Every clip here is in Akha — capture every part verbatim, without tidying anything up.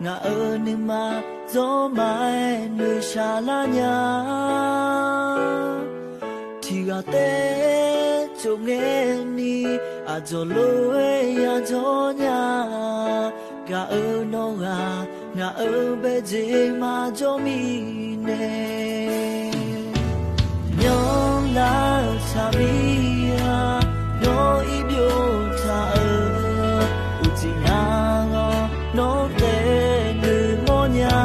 Ngaq-euq nuima zawrma-aer noeqshaq lar nya. Tiq ghaq taef-aer tsovngae ni aqdzawq lof-aer yajawr nya. Gaq-euq nawr ghaq ngaq-euq baejeq maqjawr mirnae, myanrlar-eu taqmir-a, nawr irbyov taq-euq uqcif nya-awr nawr taef noeqmawr nya.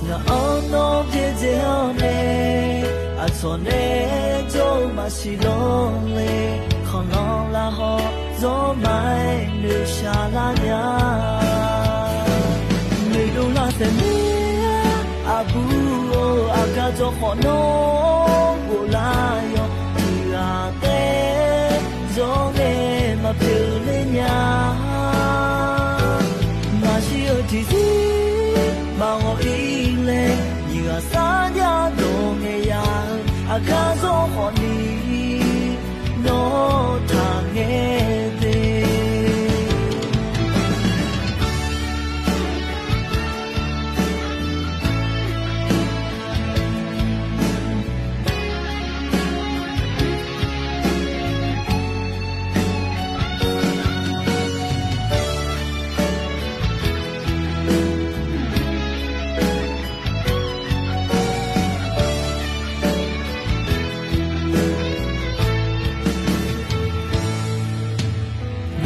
Ngaq-anr nawr byaerdzae-awr nae, aqcawq nae jawr-eu maqsiq lawr le, khanqlanq lavhaw zawrma-aer noeqshaq lar nya. Noeqdov lar saef mir-a, aqbur-or, aqgar jawr khawf nawr ghoflar yawq. Tiq ghaq taef-aer zawr ngae maqpyeuf ler nya. Maqshir-eu tiqzir maqghawq ir laer, nyiq ghaq sarjax dawq ngaeqya-eu aqgar zawr khawf ni nawr taqngae de.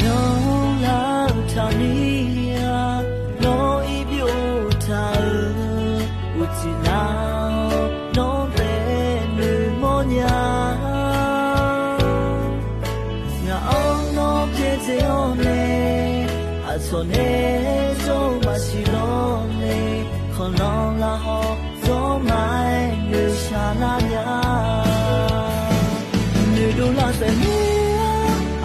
Myanrlar-eu taqmir-a, nawr irbyov taq-euq uqcif nar-awr nawr taef noeqmawr nya. Ngaq-anr nawr byaerdzae-awr nae, aqcawq nae jawr-eu maqsiq lawr le, khanqlanq lavhaw zawrma-aer noeqshaq lar nya. Noeqdov lar saef mir-a,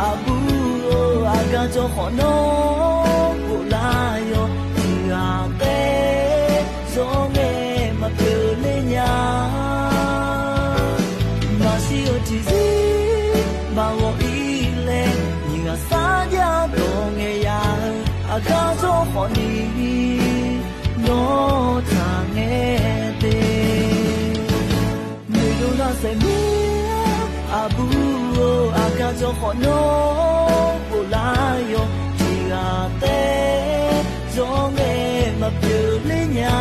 aqbur-or, aqgar jawr khawf nawr ghoflar yawq. Tiq ghaq taef-aer zawr ngae maqpyeuf ler nya. Maqshir-eu tiqzir maqghawq ir laer, nyiq ghaq sarjax dawq ngaeqya-eu aqgar zawr khawf ni nawr taqngae de. Noeqdov lar saef mir-a, aqbur-or, aqgar jawr khawf nawr ghoflar yawq. Tiq ghaq taef-aer zawr ngae maqpyeuf ler nya.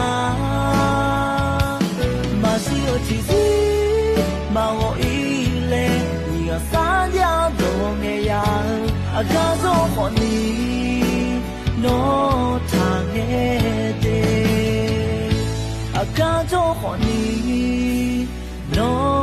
Maqshir-eu tiqzir maqghawq ir laer, nyiq ghaq sarjax dawq ngaeqya-eu aqgar zawr khawf ni nawr taqngae de. Aqgar jawr khawf ni nawr